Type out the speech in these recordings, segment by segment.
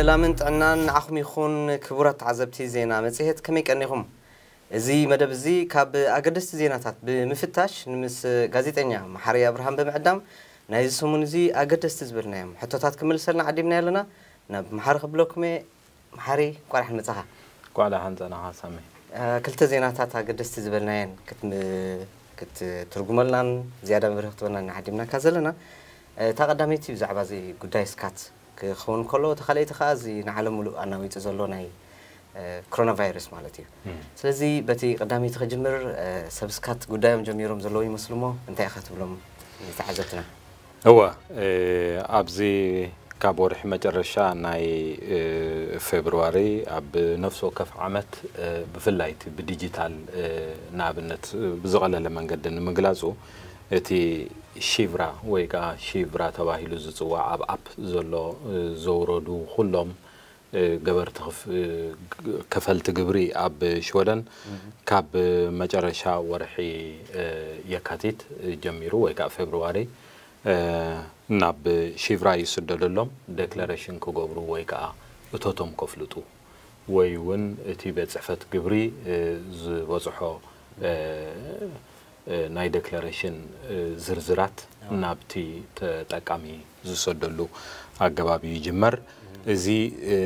ሰላምን ጥዕናን ንዓኹም ይኹን ክቡራት ተዓዘብቲ ዜና መጽሔት፣ ከመይ ቀኒኹም? እዚ መደብ እዚ ካብ ኣገደስቲ ዜናታት ብምፍታሽ ንምስ ጋዜጠኛ መሓሪ ኣብርሃም ብምዕዳም ናይዚ ሰሙን እዚ ኣገደስቲ ዝበልናዮም ሕቶታት ክምልሰልና ዓዲምና ኣለና። ናብ መሓሪ ክብለኩም እየ። መሓሪ፣ እንኳዕ ደሓን መጻኻ። እንኳዕ ደሓን ጸናኻ ሳሚ። እ፣ ክልተ ዜናታት ኣገደስቲ ዝበልናየን ክትም-፣ ክትትርጉመልናን ዝያዳ መብርሂ ክትበናን ዓዲምናካ ዘለና። እ፣ እታ ቀዳመይቲ ብዛዕባ እዚ ጉዳይ ስካት ክኸውን ከሎ፣ እታ ካልኣይቲ ከኣ እዚ ንዓለም ሙሉእ ኣናዊጹ ዘሎ ናይ፣ እ፣ ኮሮና ቫይረስ ማለት እዩ። እም። ስለዚ በቲ ቀዳመይቲ ክጅምር፣ እ፣ ሰብ ስካት ጉዳዮም ጀሚሮም ዘለዉ ይመስሉ እሞ እንታይ ኢኻ ትብሎም ንተዓዘብትና? እወ፣ እ፣ ኣብዚ ካብ ወርሒ መጨረሻ ናይ፣ እ፣ ፌብርዋሪ ኣብ ነፍሲ ወከፍ ዓመት፣ እ፣ ብፍላይ እቲ ብዲጂታል፣ እ፣ ንኣብነት፣ እ፣ ብዝቐለለ መንገዲ ንምግላጹ፣ እቲ ሺቭራ ወይ ከኣ ሺቭራ ተባሂሉ ዝጽዋዕ ኣብ ኣፕ ዘሎ፣ እ፣ ዘውረዱ ኩሎም፣ እ፣ ገበርቲ ክፍ-፣ እ፣ ግ-፣ ከፈልቲ ግብሪ ኣብ ሽወደን እም። ካብ መጨረሻ ወርሒ፣ እ፣ የካቲት፣ እ፣ ጀሚሩ ወይ ከኣ ፌብርዋሪ፣ እ፣ ናብ ሺቭራ ይስደደሎም፣ ዴክለሬሽን ክገብሩ ወይ ከኣ እቶቶም ከፍልጡ ወይ እውን እቲ ቤት ጽሕፈት ግብሪ፣ እ፣ ዝበጽሖ፣ እ፣ እ፣ ናይ ዴክለሬሽን፣ እ፣ ዝርዝራት ኣዎ። ናብቲ ተጠቃሚ ዝሰደሉ ኣገባብ ይጅመር። እም። እዚ፣ እ፣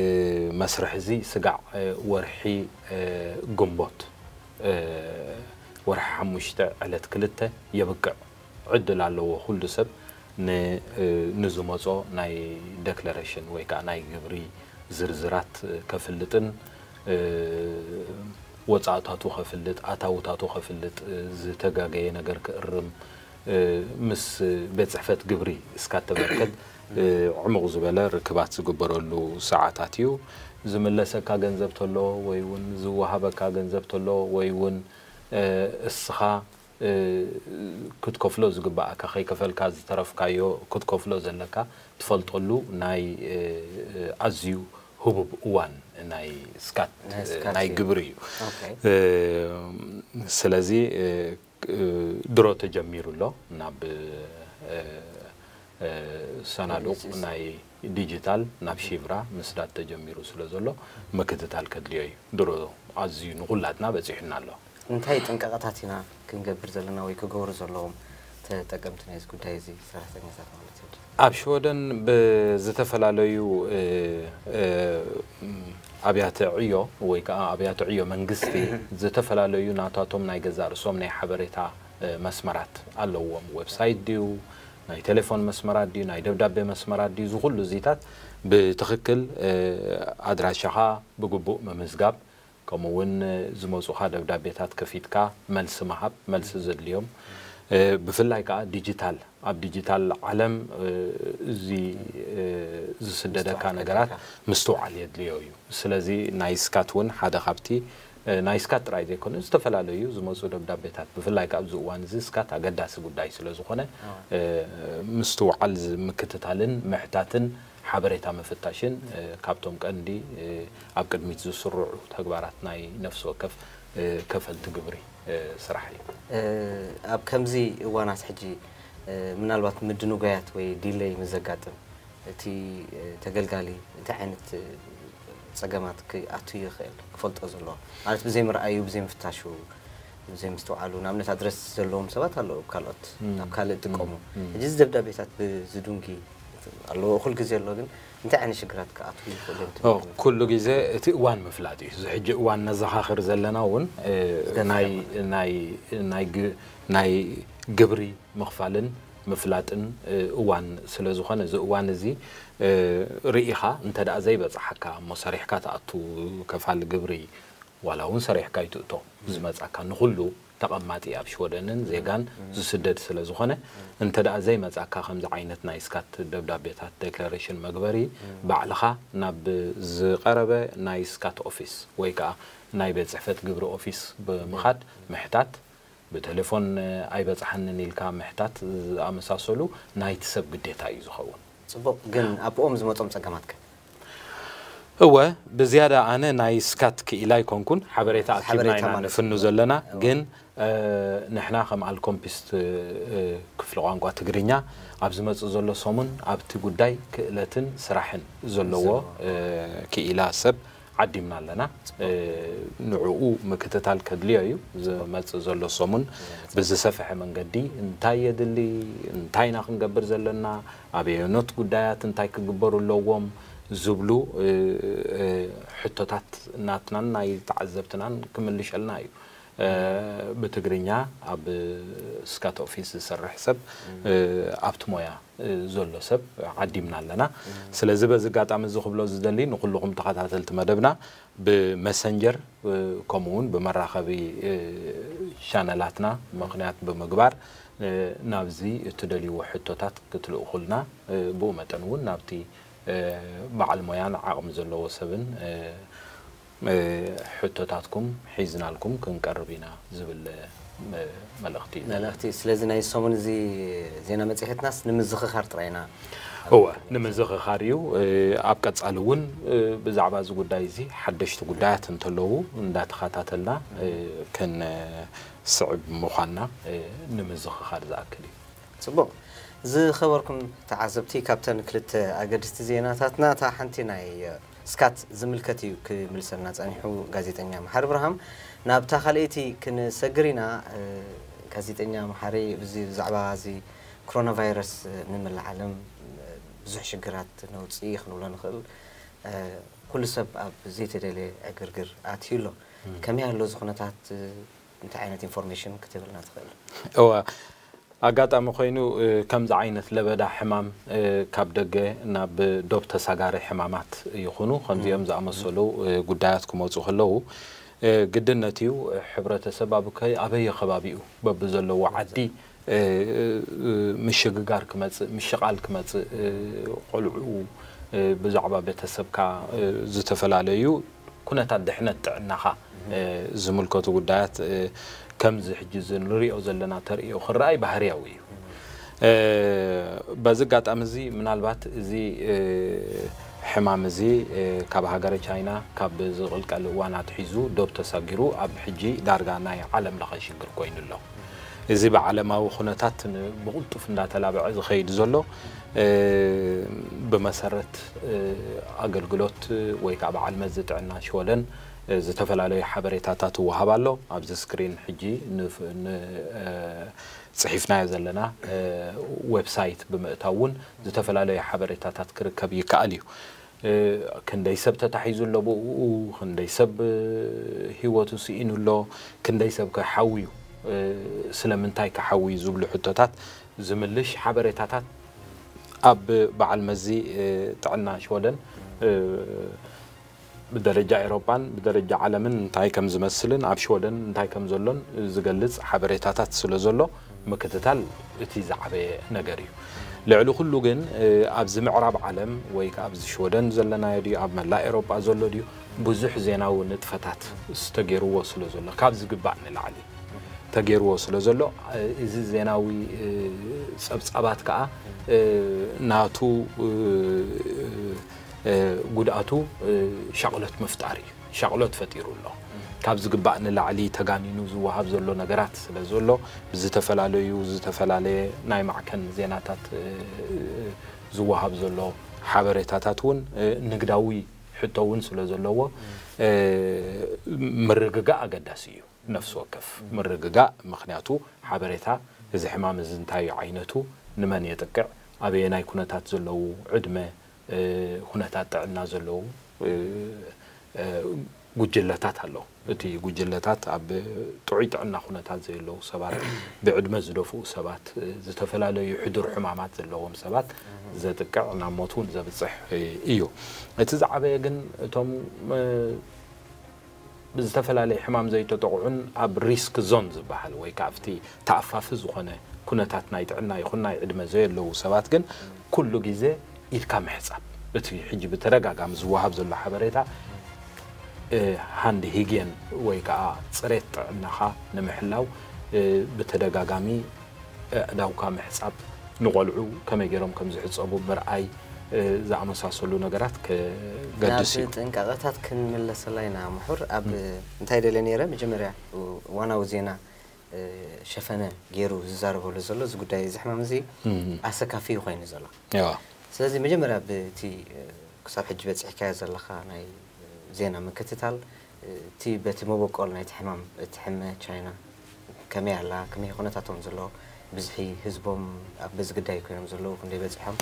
መስርሕ እዚ ስጋዕ፣ እ፣ ወርሒ፣ እ፣ ግንቦት፣ እ፣ ወርሒ ሓሙሽተ ዕለት ክልተ የብቅዕ። ዕድል ኣለዎ ኩሉ ሰብ ን-፣ እ፣ ንዝመጾ ናይ ዴክለሬሽን ወይ ከኣ ናይ ግብሪ ዝርዝራት ከፍልጥን፣ እ፣ ወጻእታቱ ከፍልጥ፣ ኣታውታቱ ከፍልጥ፣ እ፣ ዝተጋገየ ነገር ክእርም፣ እ፣ ምስ ቤት ጽሕፈት ግብሪ እስካት ተበርከት፣ እ፣ ዕሙቕ ዝበለ ርክባት ዝግበረሉ ሰዓታት እዩ። ዝምለሰካ ገንዘብ ተሎ ወይ እውን ዝወሃበካ ገንዘብ ተሎ ወይ እውን፣ እ፣ እስኻ እ፣ ክትከፍሎ ዝግባኣካ ከይከፈልካ ዝተረፍካዮ ክትከፍሎ ዘለካ ትፈልጠሉ ናይ፣ እ፣ ኣዝዩ ህቡብ እዋን ናይ ስካት፣ ናይ እ፣ ስካት ናይ እዩ። ግብሪ እዩ። ኦኬ። እ፣ ስለዚ፣ እ፣ እ፣ ድሮ ተጀሚሩ ኣሎ ናብ፣ እ፣ እ፣ ሰናዱቕ ናይ ዲጂታል ናብ ሺቭራ ምስዳድ ተጀሚሩ ስለ ዘሎ ምክትታል ከድልዮ እዩ። ድሮ ኣዝዩ ንኹላትና በጺሑና ኣሎ። እንታይ ጥንቃቐታት ኢና ክንገብር ዘለና ወይ ክገብሩ ዘለዎም ተጠቀምቲ ናይዚ ጉዳይ እዚ ሰራሕተኛታት ማለት እዩ? ኣብ ሽወደን ብዝተፈላለዩ፣ እ፣ እ፣ ኣብያተ ዕዮ ወይ ከኣ ኣብያተ ዕዮ መንግስቲ ዝተፈላለዩ ናታቶም ናይ ገዛእ ርእሶም ናይ ሓበሬታ፣ እ፣ መስመራት ኣለዎም። ዌብሳይት ድዩ፣ ናይ ቴሌፎን መስመራት ድዩ፣ ናይ ደብዳቤ መስመራት ድዩ፣ እዚ ኩሉ እዚታት ብትኽክል፣ እ፣ ኣድራሻኻ ብግቡእ ምምዝጋብ፣ ከምኡ እውን ዝመጹኻ ደብዳቤታት ከፊትካ መልሲ ምሃብ፣ መልሲ ዘድልዮም፣ እ፣ ብፍላይ ከኣ ዲጂታል፣ ኣብ ዲጂታል ዓለም፣ እ፣ እዚ፣ እ፣ ዝስደደካ ምስትውዓል ነገራት ከፊትካ። ምስትውዓል የድልዮ እዩ። ስለዚ ናይ ስካት እውን ሓደ ካብቲ፣ እ፣ ናይ ስካት ጥራይ ዘይኮነ ዝተፈላለዩ ዝመጹ ደብዳቤታት፣ ብፍላይ ከኣ ኣብዚ እዋን እዚ ስካት ኣገዳሲ ጉዳይ ስለ ዝኾነ፣ ኣዎ። እ፣ ምስትውዓል ዝ-፣ ምክትታልን ምሕታትን ሓበሬታ ምፍታሽን፣ እ፣ ካብቶም ቀንዲ፣ እ፣ ኣብ ቅድሚት ዝስርዑ ተግባራት ናይ ነፍሲ ወከፍ፣ እ፣ ከፈልቲ ግብሪ፣ እ፣ ስራሕ እዩ። እ፣ ኣብ ከምዚ እዋናት ሕጂ፣ እ፣ ምናልባት ምድንጓያት ወይ ዲለይ ምስ ዘጋጥም፣ እቲ፣ እ፣ ተገልጋሊ እንታይ ዓይነት፣ እ፣ ጸገማት ክኣቱ ይኽእል ክፈልጦ ዘለዎ? ማለት ብዘይ ምርኣዩ፣ ብዘይ ምፍታሹ፣ ብዘይ ምስትውዓሉ፣ ንኣብነት ኣድረስ ዘለዎም ሰባት ኣለዉ፣ ካልኦት እም፣ ኣብ ካልእ እም፣ ጥቀሙ። እም። ሕጂ እዚ ደብዳቤታት ብዝዱንጊ ኣለዎ፣ እኹል ግዜ ኣሎ፣ ግን እንታይ ዓይነት ሽግራት ክኣትዉ ይኽእሉ እዮም ኦ፣ ትብሉ? ኩሉ ግዜ እቲ እዋን ምፍላጥ እዩ። እዚ ሕጂ እዋን ነዘኻኽር ዘለና እውን፣ እ፣ ዝገርም ናይ፣ እዩ። ናይ፣ ናይ ግ-፣ ናይ ግብሪ ምኽፋልን ምፍላጥን፣ እ፣ እዋን ስለ ዝኾነ፣ እዚ እዋን እዚ፣ እ፣ ርኢኻ እንተ ደኣ ዘይበጽሓካ እሞ ሰሪሕካ ትኣቱ ከፋሊ ግብሪ ዋላ እውን ሰሪሕካ ኣይትእቶ፣ ዝመጻካ ንኹሉ ተቐማጢ ኣብ ሽወደንን ዜጋን ዝስደድ ስለ ዝኾነ፣ እንተ ደኣ ዘይመጻካ ከምዚ ዓይነት ናይ ስካት ደብዳቤታት ዴክላሬሽን መግበሪ፣ ባዕልኻ ናብ ዝቐረበ ናይ ስካት ኦፊስ ወይ ከኣ ናይ ቤት ጽሕፈት ግብሪ ኦፊስ ብምኻድ ምሕታት፣ ብቴሌፎን ኣይበጽሓንን ኢልካ ምሕታት ዝኣመሳሰሉ ናይቲ ሰብ ግዴታ እዩ ዝኸውን። ጽቡቕ፣ ግን ኣብኦም ዝመጾም ጸገማት ከ? እወ፣ ብዝያዳ ኣነ ናይ ስካት ክኢላ ኣይኮንኩን፣ ሓበሬታ ኣኪብና ሓበሬታ ኢና ማለት ንፍኑ እዩ። ዘለና። ግን ንሕና ከም ኣልኮምፒስት ክፍሊ ቋንቋ ትግርኛ ኣብ ዝመጽእ ዘሎ ሰሙን ኣብቲ ጉዳይ ክእለትን ስራሕን ዘለዎ ክኢላ ሰብ ዓዲምና ኣለና። ንዕኡ ምክትታል ከድልዮ እዩ። ዝመጽእ ዘሎ ሰሙን ብዝሰፍሐ መንገዲ እንታይ የድሊ፣ እንታይ ኢና ክንገብር ዘለና፣ ኣበየኖት ጉዳያት እንታይ ክግበሩ ኣለዎም ዝብሉ ሕቶታት ናትናን ናይ ተዓዘብትናን ክምልሸልና እዩ። ብትግርኛ ኣብ ስካት ኦፊስ ዝሰርሕ ሰብ ኣብቲ ሞያ ዘሎ ሰብ ዓዲምና ኣለና። ስለዚ በዚ ኣጋጣሚ እዚ ክብሎ ዝደሊ ንኩልኹም ተኸታተልቲ መደብና ብመሰንጀር ከምኡ እውን ብመራኸቢ ቻነላትና ምኽንያት ብምግባር ናብዚ እትደልይዎ ሕቶታት ክትልእኹልና ብኡ መጠን እውን ናብቲ በዓል ሞያን ዓቕሚ ዘለዎ ሰብን ሕቶታትኩም ሒዝናልኩም ክንቀርብ ኢና ዝብል መልእኽቲ እዩ። መልእኽቲ። ስለዚ ናይ ሰሙን እዚ ዜና መጽሔትናስ ንምዝኽኻር ጥራይ ኢና። እወ ንምዝኽኻር እዩ። ኣብ ቀጻሊ እውን ብዛዕባ እዚ ጉዳይ እዚ ሓደሽቲ ጉዳያት እንተለዉ እንዳተኸታተልና ክንስዕብ ምዃንና ንምዝኽኻር ዝኣክል እዩ። ጽቡቕ። ዝኸበርኩም ተዓዘብቲ፣ ካብተን ክልተ ኣገድስቲ ዜናታትና እታ ሓንቲ ናይ ስካት ዝምልከት እዩ ክምልሰልና ጸኒሑ ጋዜጠኛ መሓሪ ብርሃም። ናብታ ካልኣይቲ ክንሰግር ኢና። ጋዜጠኛ መሓሪ፣ ብዚ ብዛዕባ እዚ ኮሮና ቫይረስ ንመላእ ዓለም ብዙሕ ሽግራት ነውፂ ክንብሎ ንኽእል። ኩሉ ሰብ ኣብ ዘይተደልየ ዕግርግር ኣትዩ ኣሎ። ከመይ ኣሎ እዚ ኩነታት? እንታይ ዓይነት ኢንፎርሜሽን ክትህብልና ትኽእል? እወ፣ ኣጋጣሚ ኮይኑ ከምዚ ዓይነት ለበዳ ሕማም ካብ ደገ ናብ ዶብ ተሳጋሪ ሕማማት ይኹኑ ከምዚኦም ዝኣመሰሉ ጉዳያት ክመፁ ከለዉ ግድነት እዩ። ሕብረተሰብ ኣብ ከ- ኣበየ ከባቢኡ በብዘለዎ ዓዲ ምሽግጋር ክመፅእ፣ ምሽቓል ክመፅእ፣ ቆልዑ ብዛዕባ ቤተሰብካ ዝተፈላለዩ ኩነታት ድሕነት ጥዕናኻ ዝምልከቱ ጉዳያት ከምዚ ሕጂ እዚ ንሪኦ ዘለና ተርእዮ ክረኣይ ባህርያዊ እዩ። በዚ ኣጋጣሚ እዚ ምናልባት እዚ ሕማም እዚ ካብ ሃገረ ቻይና ካብ ዝቕልቀል እዋን ኣትሒዙ ዶብ ተሳጊሩ ኣብ ሕጂ ዳርጋ ናይ ዓለም ለኸ ሽግር ኮይኑ ኣሎ። እዚ ብዓለማዊ ኩነታት ን- ብቕልጡፍ እንዳተላበዐ ዝኸይድ ዘሎ ብመሰረት ኣገልግሎት ወይ ከዓ በዓል መዚ ጥዕና ሽወደን ዝተፈላለዩ ሓበሬታታት ይወሃብ ኣሎ። ኣብዚ ስክሪን ሕጂ ንፍ- ን- ጽሒፍናዮ ዘለና ዌብሳይት ብምእታው እውን ዝተፈላለዩ ሓበሬታታት ክርከብ ይከኣል እዩ። ክንደይ ሰብ ተታሒዙ ኣሎ፣ ብኡ ክንደይ ሰብ ህይወቱ ስኢኑ ኣሎ፣ ክንደይ ሰብ ከ ሓውዩ፣ ስለምንታይ ከ ሓውዩ ዝብሉ ሕቶታት ዝምልሽ ሓበሬታታት ኣብ በዓል መዚ ጥዕና ሽወደን ብደረጃ ኤሮጳን ብደረጃ ዓለምን እንታይ ከም ዝመስልን ኣብ ሽወደን እንታይ ከም ዘሎን ዝገልጽ ሓበሬታታት ስለ ዘሎ ምክትታል እቲ ዝዓበየ ነገር እዩ። ልዕሊ ኩሉ ግን ኣብዚ ምዕራብ ዓለም ወይ ከኣ ኣብዚ ሽወደን ዘለናዮ ድዩ ኣብ መላእ ኤሮጳ ዘሎ ድዩ ብዙሕ ዜናዊ ንጥፈታት ዝተገይርዎ ስለ ዘሎ ካብ ዝግባእ ንላዕሊ ተገይርዎ ስለ ዘሎ እዚ ዜናዊ ጸብጻባት ከኣ ናቱ ጉድኣቱ ሻቕሎት ምፍጣር እዩ። ሻቕሎት ፈጢሩ ኣሎ። ካብ ዝግባእ ንላዕሊ ተጋኒኑ ዝወሃብ ዘሎ ነገራት ስለ ዘሎ ብዝተፈላለዩ ዝተፈላለየ ናይ ማዕከን ዜናታት ዝወሃብ ዘሎ ሓበሬታታት እውን ንግዳዊ ሕቶ እውን ስለ ዘለዎ ምርግጋእ ኣገዳሲ እዩ። ነፍሲ ወከፍ ምርግጋእ ምክንያቱ ሓበሬታ እዚ ሕማም እዚ እንታይ እዩ ዓይነቱ ንመን የጥቅዕ ኣበየናይ ኩነታት ዘለዉ ዕድመ ኩነታት ጥዕና ዘለዉ ጉጅለታት ኣለዉ። እቲ ጉጅለታት ኣብ ጥዑይ ጥዕና ኩነታት ዘየለዉ ሰባት ብዕድመ ዝደፍኡ ሰባት ዝተፈላለዩ ሕዱር ሕማማት ዘለዎም ሰባት ዘጥቅዕ ናብ ሞት እውን ዘብፅሕ እዩ። እቲ ዝዓበየ ግን እቶም ብዝተፈላለየ ሕማም ዘይተጠቕዑን ኣብ ሪስክ ዞን ዝበሃል ወይ ከዓ ኣብቲ ተኣፋፊ ዝኾነ ኩነታት ናይ ጥዕና ይኹን ናይ ዕድመ ዘየለዉ ሰባት ግን ኩሉ ግዜ ኢድካ ምሕፃብ እቲ ሕጂ ብተደጋጋሚ ዝወሃብ ዘሎ ሓበሬታ ሃንድ ሂግየን ወይ ከዓ ፅሬት ጥዕናኻ ንምሕላው ብተደጋጋሚ ኣእዳውካ ምሕፃብ ንቆልዑ ከመይ ገይሮም ከም ዝሕፀቡ ምርኣይ ዝኣመሳሰሉ ነገራት ከገድስ እዩ። ጥንቃቐታት ክንምለሰላ ኢና። ምሑር ኣብ እንታይ ደለ ነይረ መጀመርያ ዋናዊ ዜና ሸፈነ ገይሩ ዝዛረበሉ ዘሎ እዚ ጉዳይ እዚ ሕማም እዚ ኣሰካፊ ኮይኑ ዘሎ። ስለዚ መጀመርያ ብቲ ክሳብ ሕጂ በፂሕካዮ ዘለኻ ናይ ዜና ምክትታል እቲ በቲ መበቆል ናይቲ ሕማም እትሕመ ቻይና ከመይ ኣላ፣ ከመይ ኩነታቶም ዘሎ፣ ብዝሒ ህዝቦም ኣብ በዚ ግዳይ ኮይኖም ዘለዉ ክንደይ በፂሖም፣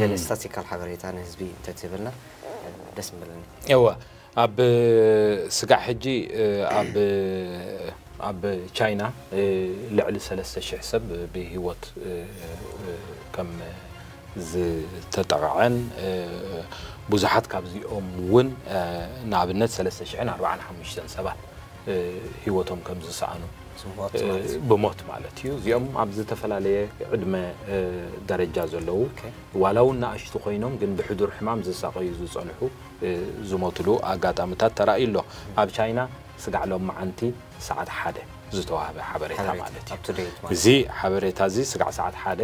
ገለ ስታቲካል ሓበሬታ ንህዝቢ እንተትህበልና ደስ ምበለኒ። እወ፣ ኣብ ስጋዕ ሕጂ ኣብ ኣብ ቻይና ልዕሊ ሰለስተ ሽሕ ሰብ ብህይወት ከም ዝተጠቕዐን ብዙሓት ካብዚኦም እውን ንኣብነት ሰለስተ ሽሕን ኣርባዓን ሓሙሽተን ሰባት ህይወቶም ከም ዝሰኣኑ ብሞት ማለት እዩ። እዚኦም ኣብ ዝተፈላለየ ዕድመ ደረጃ ዘለዉ ዋላ እውን ንኣሽቱ ኮይኖም ግን ብሕዱር ሕማም ዝሳቐዩ ዝጸንሑ ዝሞትሉ ኣጋጣምታት ተራእዩ ኣሎ። ኣብ ቻይና ስጋዕ ሎማዓንቲ ሰዓት ሓደ ዝተዋህበ ሓበሬታ ማለት እዩ። እዚ ሓበሬታ እዚ ስጋዕ ሰዓት ሓደ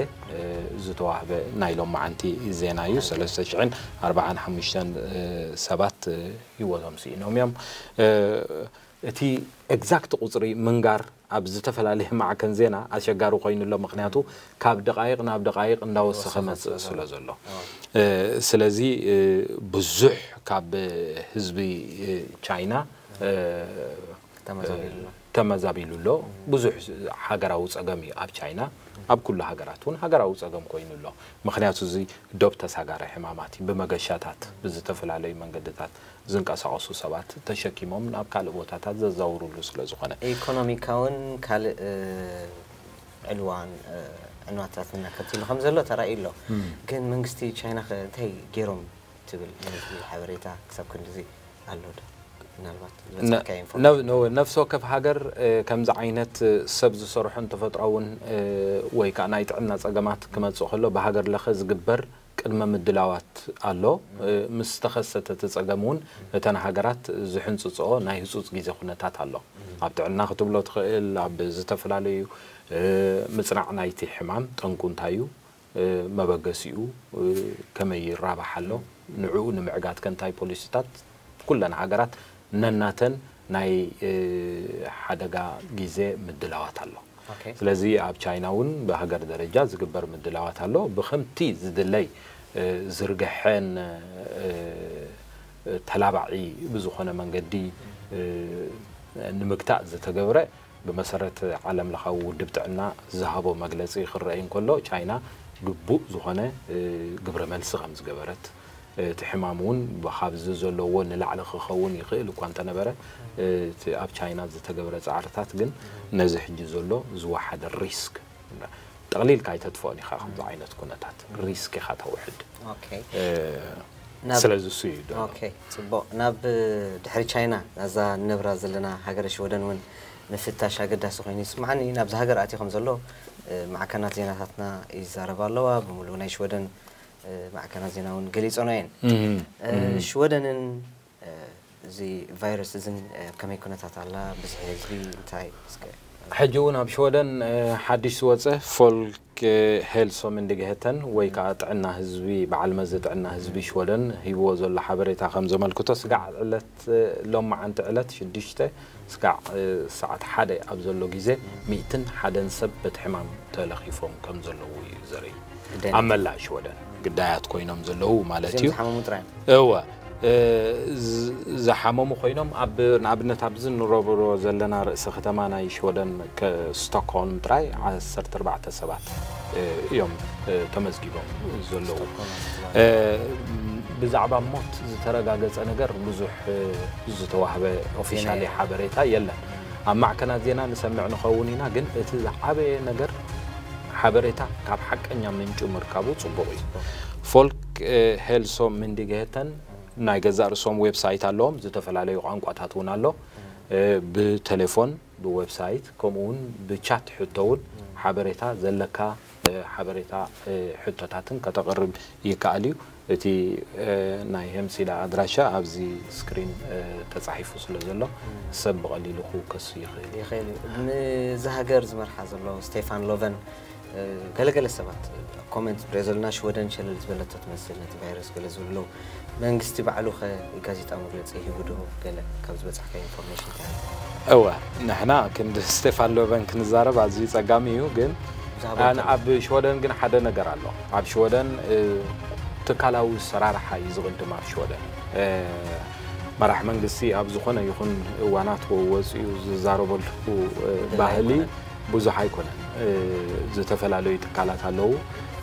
ዝተዋህበ ናይ ሎማዓንቲ ዜና እዩ። ሰለስተ ሽሕን ኣርባዓን ሓሙሽተን ሰባት ህይወቶም ስኢኖም እዮም። እቲ ኤግዛክት ቁፅሪ ምንጋር ኣብ ዝተፈላለየ ማዕከን ዜና ኣሸጋሪ ኮይኑ ኣሎ። ምክንያቱ ካብ ደቃይቕ ናብ ደቃይቕ እንዳወሰኸ መፅእ ስለ ዘሎ፣ ስለዚ ብዙሕ ካብ ህዝቢ ቻይና ተመዛቢሉ ኣሎ። ብዙሕ ሃገራዊ ፀገም እዩ ኣብ ቻይና። ኣብ ኩሉ ሃገራት እውን ሃገራዊ ፀገም ኮይኑ ኣሎ። ምክንያቱ እዚ ዶብ ተሳጋሪ ሕማማት እዩ። ብመገሻታት ብዝተፈላለዩ መንገድታት ዝንቀሳቐሱ ሰባት ተሸኪሞም ናብ ካልእ ቦታታት ዘዛውሩሉ ስለ ዝኾነ። ኢኮኖሚካውን ካልእ ዕልዋን ዕንዋታትን ከቲሉ ከም ዘሎ ተራእዩ ኣሎ። ግን መንግስቲ ቻይና ከ እንታይ ገይሮም ትብል? ነዚ ሓበሬታ ክሳብ ክንድዚ ኣሎ ዶ? ምናልባት ዝበፅሐካ ኢንፎርሜሽን። ነፍሲ ወከፍ ሃገር ከምዚ ዓይነት ሰብ ዝሰርሖን ተፈጥሮኣውን ወይ ከዓ ናይ ጥዕና ፀገማት ክመፅእ ከሎ ብሃገር ለኸ ዝግበር ቅድመ ምድላዋት ኣሎ። ምስ ተኸሰተ እቲ ጸገም እውን እተን ሃገራት ዝሕንጽጽኦ ናይ ህጹጽ ግዜ ኩነታት ኣሎ። ኣብ ጥዕና ክትብሎ ትኽእል፣ ኣብ ዝተፈላለዩ ምጽናዕ ናይቲ ሕማም ጠንቁ እንታይ እዩ፣ መበገሲኡ ከመይ ይራባሕ ኣሎ፣ ንዕኡ ንምዕጋት ከ እንታይ ፖሊሲታት ኩለን ሃገራት ነናተን ናይ ሓደጋ ግዜ ምድላዋት ኣሎ። ስለዚ ኣብ ቻይና እውን ብሃገር ደረጃ ዝግበር ምድላዋት ኣሎ። ብከምቲ ዝድለይ ዝርግሐን ተላባዒ ብዝኾነ መንገዲ ንምግታእ ዝተገብረ ብመሰረት ዓለም ለኻዊ ውድብ ጥዕና ዝሃቦ መግለፂ ክረኣይ እንከሎ ቻይና ግቡእ ዝኾነ ግብረ መልሲ ከም ዝገበረት እቲ ሕማም እውን ካብዚ ዘለዎ ንላዕሊ ክኸውን ይኽእል እኳ እንተነበረ እቲ ኣብ ቻይና ዝተገብረ ፃዕርታት ግን ነዚ ሕጂ ዘሎ ዝወሓደ ሪስክ ጠቕሊልካ ኣይተጥፍኦን ኢኻ። ከምዚ ዓይነት ኩነታት ሪስክ ኢኻ ተውሕድ። ስለዚ እሱ እዩ ፅቡቕ። ናብ ድሕሪ ቻይና ናዛ ንነብራ ዘለና ሃገረ ሽወደን እውን ምፍታሽ ኣገዳሲ ኮይኑ ይስምዓኒ። ናብዚ ሃገር ኣትዩ ከም ዘሎ ማዕከናት ዜናታትና ይዛረባ ኣለዋ። ብምሉእ ናይ ሽወደን ማዕከናት ዜና እውን ገሊጾና እየን። ሽወደንን እዚ ቫይረስ እዝን ከመይ ኩነታት ኣላ? ብዝሒ ህዝቢ እንታይ? እስከ ሕጂ እውን ኣብ ሽወደን ሓድሽ ዝወፀ ፎልክ ሄልሶ ምንድግሄተን ወይ ከዓ ጥዕና ህዝቢ በዓል መዚ ጥዕና ህዝቢ ሽወደን ሂብዎ ዘሎ ሓበሬታ ከም ዘመልክቶ ስጋዕ ዕለት ሎማዓንቲ ዕለት ሽዱሽተ ስጋዕ ሰዓት ሓደ ኣብ ዘሎ ግዜ ሚእትን ሓደን ሰብ በቲ ሕማም ተለኺፎም ከም ዘለዉ እዩ ዘርኢ። ኣብ መላእ ሽወደን ግዳያት ኮይኖም ዘለዉ ማለት እዩ። ዝሓመሙ ጥራይ እዮም። እወ ዝሓመሙ ኮይኖም ኣብ ንኣብነት ኣብዚ ንረብሮ ዘለና ርእሲ ከተማ ናይ ሽወደን ስቶክሆልም ጥራይ ዓሰርተ ኣርባዕተ ሰባት እዮም ተመዝጊቦም ዘለዉ። ብዛዕባ ሞት ዝተረጋገጸ ነገር ብዙሕ ዝተዋህበ ኦፊሻሊ ሓበሬታ የለን። ኣብ ማዕከናት ዜና ንሰምዕ ንኸውን ኢና፣ ግን እቲ ዝዓበየ ነገር ሓበሬታ ካብ ሓቀኛ ምንጩ ምርካቡ ጽቡቕ እዩ። ፎልክ ሄልሶ ምንዲግሄተን ናይ ገዛእ ርእሶም ዌብሳይት ኣለዎም፣ ዝተፈላለዩ ቋንቋታት እውን ኣሎ። ብቴሌፎን፣ ብዌብሳይት፣ ከምኡ እውን ብቻት ሕቶ እውን ሓበሬታ ዘለካ ሓበሬታ ሕቶታትን ከተቕርብ ይከኣል እዩ። እቲ ናይ ሄምሲዳ ኣድራሻ ኣብዚ ስክሪን ተጻሒፉ ስለ ዘሎ ሰብ ብቐሊሉ ክውከስ ይኽእል እዩ። ይኽእል እዩ። ንዚ ሃገር ዝመርሓ ዘሎ ስቴፋን ሎቨን ገለገለ ሰባት ኣብ ኮመንት ብሪኦ ዘለና ሽወደን ሸለል ዝበለቶ ትመስል ነቲ ቫይረስ ገለ ዝብሉ ኣለዉ። መንግስቲ ባዕሉ ኸ ጋዜጣ መግለፂ ሂቡ ዶ? ገለ ካብ ዝበፃሕካ ኢንፎርሜሽን እንታይ ኣሎ? እወ፣ ንሕና ክንዲ ስቴፋን ሎቨን ክንዛረብ ኣዝዩ ጸጋሚ እዩ። ግን ብዛዕባ ኣን ኣብ ሽወደን ግን ሓደ ነገር ኣሎ። ኣብ ሽወደን እ፣ ትካላዊ ሰራርሓ እዩ ዝቕድም ኣብ ሽወደን። እ፣ መራሕ መንግስቲ ኣብ ዝኾነ ይኹን እዋናት ወ- ወፂኡ ዝዛረበሉ እ፣ ባህሊ ብዙሕ ኣይኮነን። ዝተፈላለዩ ትካላት ኣለዉ።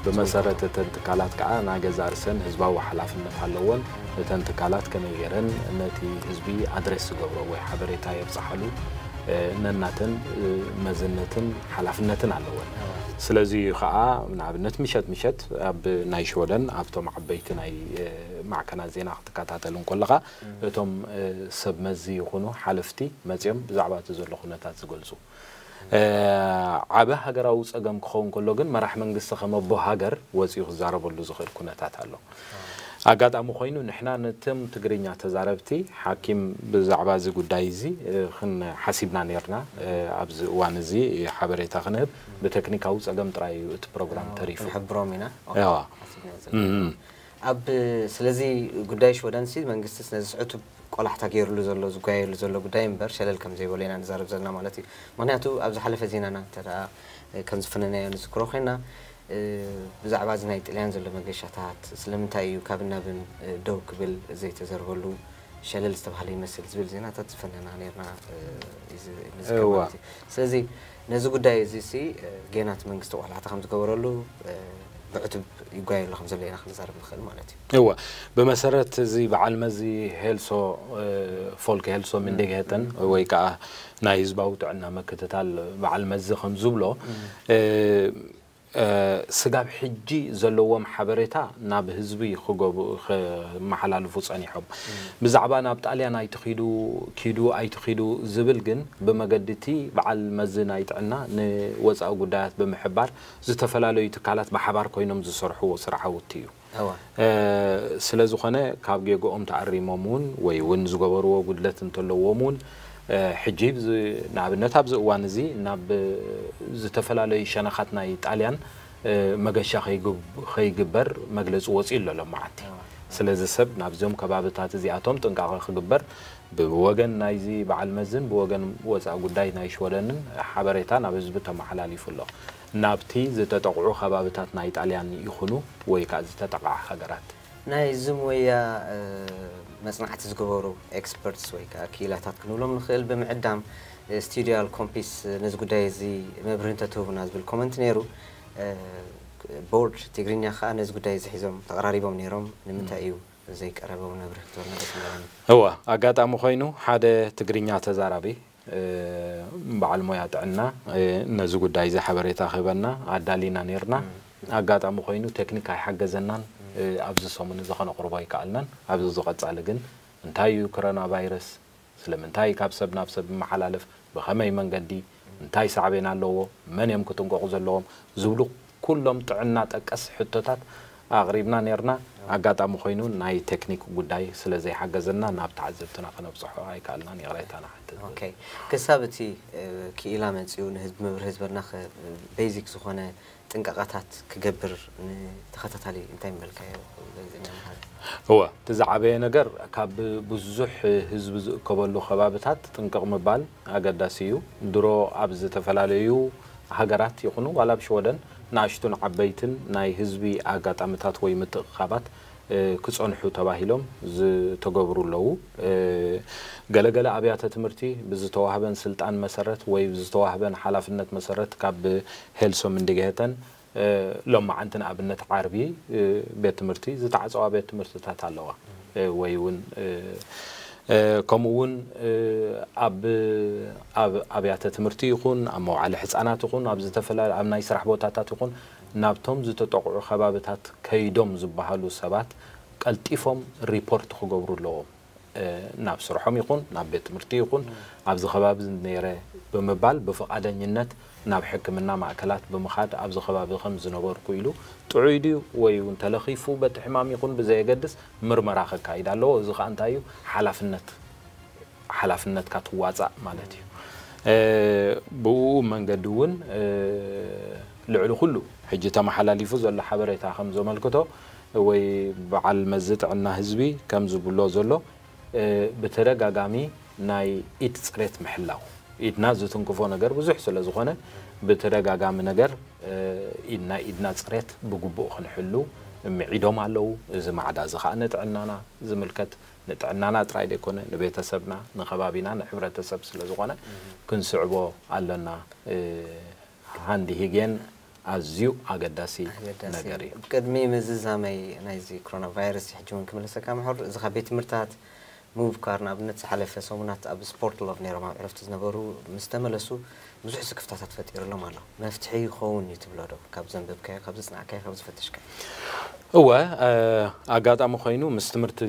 ብመሰረት እተን ትካላት ከዓ ናይ ገዛእ ርእሰን ህዝባዊ ሓላፍነት ኣለወን። እተን ትካላት ከመይ ገይረን ነቲ ህዝቢ ኣድሬስ ዝገብሮ ወይ ሓበሬታ የብፅሓሉ ነናተን መዝነትን ሓላፍነትን ኣለወን። ስለዚ ከዓ ንኣብነት ምሸት ምሸት ኣብ ናይ ሽወደን ኣብቶም ዓበይቲ ናይ ማዕከናት ዜና ክትከታተል እንከለኻ እቶም ሰብ መዚ ይኹኑ ሓለፍቲ መፅኦም ብዛዕባ እቲ ዘሎ ኩነታት ዝገልፁ ዓቢ ሃገራዊ ጸገም ክኸውን ከሎ ግን መራሕ መንግስቲ ከም ኣቦ ሃገር ወጺኡ ክዛረበሉ ዝኽእል ኩነታት ኣሎ። ኣጋጣሚ ኮይኑ ንሕና ነቶም ትግርኛ ተዛረብቲ ሓኪም ብዛዕባ እዚ ጉዳይ እዚ ክንሓሲብና ነርና። ኣብዚ እዋን እዚ ሓበሬታ ክንህብ ብቴክኒካዊ ጸገም ጥራይ እዩ እቲ ፕሮግራም ተሪፉ። ክንሕብሮም ኢና። ያዋ ኣብ ስለዚ ጉዳይ ሽወደንሲ መንግስቲ ነዚ ስዕቱ ቆላሕታ ገይርሉ ዘሎ ዝጓየሉ ዘሎ ጉዳይ እምበር ሸለል ከም ዘይበሎ ኢና ንዛረብ ዘለና ማለት እዩ። ምክንያቱ ኣብ ዝሓለፈ ዜናና እንተ ደኣ ከም ዝፈነናዮ ንዝክሮ ኮይና ብዛዕባ እዚ ናይ ጥልያን ዘሎ መገሻታት ስለምንታይ እዩ ካብ ናብን ደው ክብል ዘይተዘርበሉ ሸለል ዝተባህለ ይመስል ዝብል ዜናታት ዝፈነና ነርና። እዚ ንዝከር እዋ። ማለት እዩ። ስለዚ ነዚ ጉዳይ እዚ ሲ ጌናት መንግስቲ ቆላሕታ ከም ዝገበረሉ ብዕቱብ ይጓየሉ ከም ዘሎ ኢና ክንዛረብ ንኽእል ማለት እዩ። እወ ብመሰረት እዚ በዓል መዚ ሄልሶ ፎልክ ሄልሶ ምንዴግሄተን ወይ ከዓ ናይ ህዝባዊ ጥዕና መክትታል በዓል መዚ ከም ዝብሎ ስጋብ ሕጂ ዘለዎም ሓበሬታ ናብ ህዝቢ ክመሓላልፉ ፀኒሖም። ብዛዕባ ናብ ጣልያን ኣይትኺዱ ኪዱ ኣይትኺዱ ዝብል ግን ብመገዲ እቲ በዓል መዚ ናይ ጥዕና ንወፃኢ ጉዳያት ብምሕባር ዝተፈላለዩ ትካላት ብሓባር ኮይኖም ዝሰርሕዎ ስራሓውቲ እዩ። ስለዝኾነ ካብ ጌግኦም ተኣሪሞም እውን ወይ እውን ዝገበርዎ ጉድለት እንተለዎም እውን ሕጂ ንኣብነት ኣብዚ እዋን እዚ ናብ ዝተፈላለዩ ሸነኻት ናይ ጣልያን መገሻ ከይግበር መግለፂ ወፂኡ ኣሎ ሎማዓንቲ። ስለዚ ሰብ ናብዚኦም ከባብታት እዚኣቶም ጥንቃቐ ክግበር ብወገን ናይዚ በዓል መዝን ብወገን ወፃኢ ጉዳይ ናይ ሽወደንን ሓበሬታ ናብ ህዝቢ ተመሓላሊፉ ኣሎ። ናብቲ ዝተጠቕዑ ከባብታት ናይ ጣልያን ይኹኑ ወይ ከዓ ዝተጠቕዓ ሃገራት። ናይዚ ሞያ መፅናዕቲ ዝገበሩ ኤክስፐርትስ ወይ ከዓ ክኢላታት ክንብሎም ንኽእል ብምዕዳም ስቱዲዮ ኣልኮምፒስ ነዚ ጉዳይ እዚ መብርሂ እንተትህቡና ዝብል ኮመንት ነይሩ። ቦርድ ትግርኛ ከዓ ነዚ ጉዳይ እዚ ሒዞም ተቐራሪቦም ነይሮም። ንምንታይ እዩ ዘይቀረበ እውን ኣብርህ ክትበልና ደስ ምበለኒ። እወ ኣጋጣሚ ኮይኑ ሓደ ትግርኛ ተዛራቢ በዓል ሞያ ጥዕና ነዚ ጉዳይ እዚ ሓበሬታ ክህበና ኣዳሊና ነርና። ኣጋጣሚ ኮይኑ ቴክኒክ ኣይሓገዘናን ኣብዚ ሰሙን እዚ ከነቕርቦ ኣይከኣልናን። ኣብዚ ዝቐጻሊ ግን እንታይ እዩ ክረና ቫይረስ፣ ስለምንታይ ካብ ሰብ ናብ ሰብ ይመሓላለፍ፣ ብኸመይ መንገዲ፣ እንታይ ሳዕቤን ኣለዎ፣ መን እዮም ክጥንቀቑ ዘለዎም ዝብሉ ኩሎም ጥዕና ጠቀስ ሕቶታት ኣቕሪብና ነርና። ኣጋጣሚ ኮይኑ ናይ ቴክኒክ ጉዳይ ስለ ዘይሓገዘና ናብ ተዓዘብትና ከነብፅሖ ኣይከኣልናን። ይቕሬታ ንሓትት። ኦኬ። ክሳብ እቲ ክኢላ መፂኡ ንህዝቢ መብርሂ ዝበልና ቤዚክ ዝኾነ ጥንቃቐታት ክገብር ንተኸታታሊ እንታይ ምበልካዮ? ጋዜጠኛ መሓሪ። እወ እቲ ዝዓበየ ነገር ካብ ብዙሕ ህዝቢ ዝእከበሉ ከባብታት ጥንቅቕ ምባል ኣገዳሲ እዩ። ድሮ ኣብ ዝተፈላለዩ ሃገራት ይኹኑ ዋላ ኣብ ሽወደን ንኣሽቱን ዓበይትን ናይ ህዝቢ ኣጋጣምታት ወይ ምትእኽኻባት ክፀንሑ ተባሂሎም ዝተገብሩ ኣለዉ። ገለገለ ኣብያተ ትምህርቲ ብዝተዋህበን ስልጣን መሰረት ወይ ብዝተዋህበን ሓላፍነት መሰረት ካብ ሄልሶ ምንድግሄተን ሎማዓንቲ ንኣብነት ዓርቢ ቤት ትምህርቲ ዝተዓፀዋ ቤት ትምህርትታት ኣለዋ ወይ እውን ከምኡ እውን ኣብ ኣብያተ ትምህርቲ ይኹን ኣብ መውዓሊ ሕፃናት ይኹን ኣብ ዝተፈላለዩ ኣብ ናይ ስራሕ ቦታታት ይኹን ናብቶም ዝተጠቕዑ ከባብታት ከይዶም ዝበሃሉ ሰባት ቀልጢፎም ሪፖርት ክገብሩ ኣለዎም። ናብ ስርሖም ይኹን ናብ ቤት ትምህርቲ ይኹን ኣብዚ ከባቢ ነይረ ብምባል ብፍቓደኝነት ናብ ሕክምና ማእከላት ብምኻድ ኣብዚ ከባቢ ከም ዝነበርኩ ኢሉ ጥዑይ ድዩ ወይ እውን ተለኺፉ በቲ ሕማም ይኹን ብዘየገድስ ምርመራ ከካይድ ኣለዎ። እዚ ከዓ እንታይ እዩ ሓላፍነት ሓላፍነትካ ትዋፃእ ማለት እዩ። ብኡ መንገዲ እውን ልዕሊ ኩሉ ሕጂ ተመሓላሊፉ ዘሎ ሓበሬታ ከም ዘመልክቶ ወይ በዓል መዚ ጥዕና ህዝቢ ከም ዝብሎ ዘሎ ብተደጋጋሚ ናይ ኢድ ፅሬት ምሕላው ኢድና ዝትንክፎ ነገር ብዙሕ ስለ ዝኾነ ብተደጋጋሚ ነገር ኢድና ኢድና ፅሬት ብግቡእ ክንሕሉ ምዒዶም ኣለዉ። እዚ ማዕዳ እዚ ከዓ ንጥዕናና ዝምልከት ንጥዕናና ጥራይ ዘይኮነ ንቤተሰብና ንከባቢና ንሕብረተሰብ ስለ ዝኾነ ክንስዕቦ ኣለና። ሃንድ ሂጌን ኣዝዩ ኣገዳሲ ኣገዳሲ ነገር እዩ። እዩ። ቅድሚ ምዝዛመይ ናይዚ ኮሮና ቫይረስ ሕጂ እውን ክምለሰካ ምሕር እዚ ካብ ቤት ትምህርታት ምውካር ንኣብነት ዝሓለፈ ሰሙናት ኣብ ስፖርት ሎቭ ነይሮም ኣብ ዕረፍቲ ዝነበሩ ምስ ተመለሱ ብዙሕ ስክፍታታት ፈጢሩሎም ኣሎ። መፍትሒ ይኸውን እዩ ትብሎ ዶ? ካብ ዘንበብካዮ፣ ካብ ዝጽናዕካዮ፣ ካብ ዝፈተሽካዮ? እወ ኣጋጣሚ ኮይኑ ምስ ትምህርቲ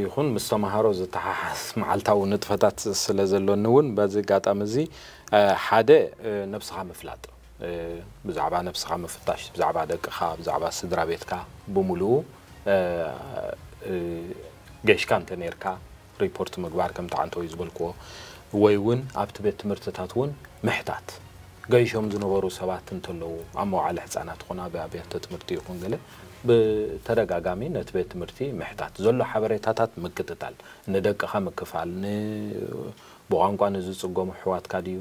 ይኹን ምስ ተምሃሮ ዝተሓሓስ መዓልታዊ ንጥፈታት ስለ ዘሎኒ እውን በዚ ኣጋጣሚ እዚ ሓደ ነብስኻ ምፍላጥ ብዛዕባ ነብስኻ ምፍታሽ ብዛዕባ ደቅኻ ብዛዕባ ስድራ ቤትካ ብምሉኡ ገሽካ እንተ ነርካ ሪፖርት ምግባር ከምቲ ዓንተወይ ዝበልክዎ ወይ እውን ኣብቲ ቤት ትምህርትታት እውን ምሕታት ገይሾም ዝነበሩ ሰባት እንተለዉ ኣብ መዋዕለ ህፃናት ይኹን ኣብ ኣብያተ ትምህርቲ ይኹን ገለ ብተደጋጋሚ ነቲ ቤት ትምህርቲ ምሕታት ዘሎ ሓበሬታታት ምክትታል ንደቅኻ ምክፋል ብቋንቋ ንዝፅገሙ ኣሕዋትካ ድዩ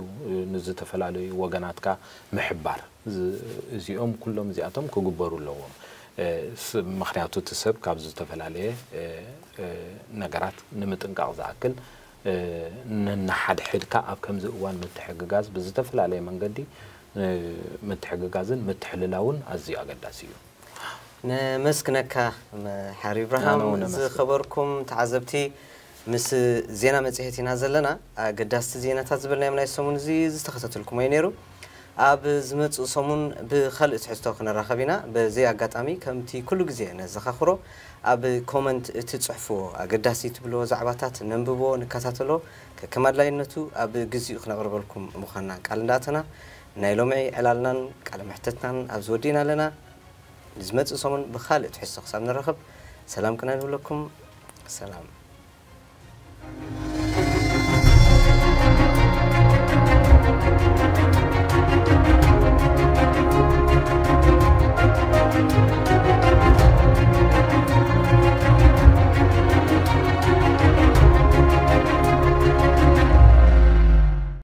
ንዝተፈላለዩ ወገናትካ ምሕባር እዚኦም ኩሎም እዚኣቶም ክግበሩ ኣለዎም። ምክንያቱ እቲ ሰብ ካብ ዝተፈላለየ ነገራት ንምጥንቃቕ ዝኣክል ነናሓድሕድካ ኣብ ከምዚ እዋን ምትሕግጋዝ ብዝተፈላለየ መንገዲ ምትሕግጋዝን ምትሕልላውን ኣዝዩ ኣገዳሲ እዩ። ነመስግነካ ሓር ኢብራሃም። ዝኸበርኩም ተዓዘብቲ ምስ ዜና መፅሄት ኢና ዘለና። ኣገዳስቲ ዜናታት ዝበልናዮም ናይ ሰሙን እዚ ዝተኸታተልኩሞ እዩ ነይሩ። ኣብ ዝመፅእ ሰሙን ብካልእ ትሕዝቶ ክነራኸብ ኢና። በዚ ኣጋጣሚ ከምቲ ኩሉ ግዜ ነዘኻኽሮ ኣብ ኮመንት እቲ ፅሕፍዎ ኣገዳሲ ትብልዎ ዛዕባታት ነንብቦ ንከታተሎ ከከም ኣድላይነቱ ኣብ ግዚኡ ክነቕርበልኩም ምዃንና ቃል እንዳኣተና ናይ ሎምዒ ዕላልናን ቃለ መሕተትናን ኣብዚ ወዲእና ኣለና። ንዝመጽእ ሰሙን ብኻልእ ትሕዝቶ ክሳብ ንራኸብ ሰላም ቅነ ንብለኩም። ሰላም።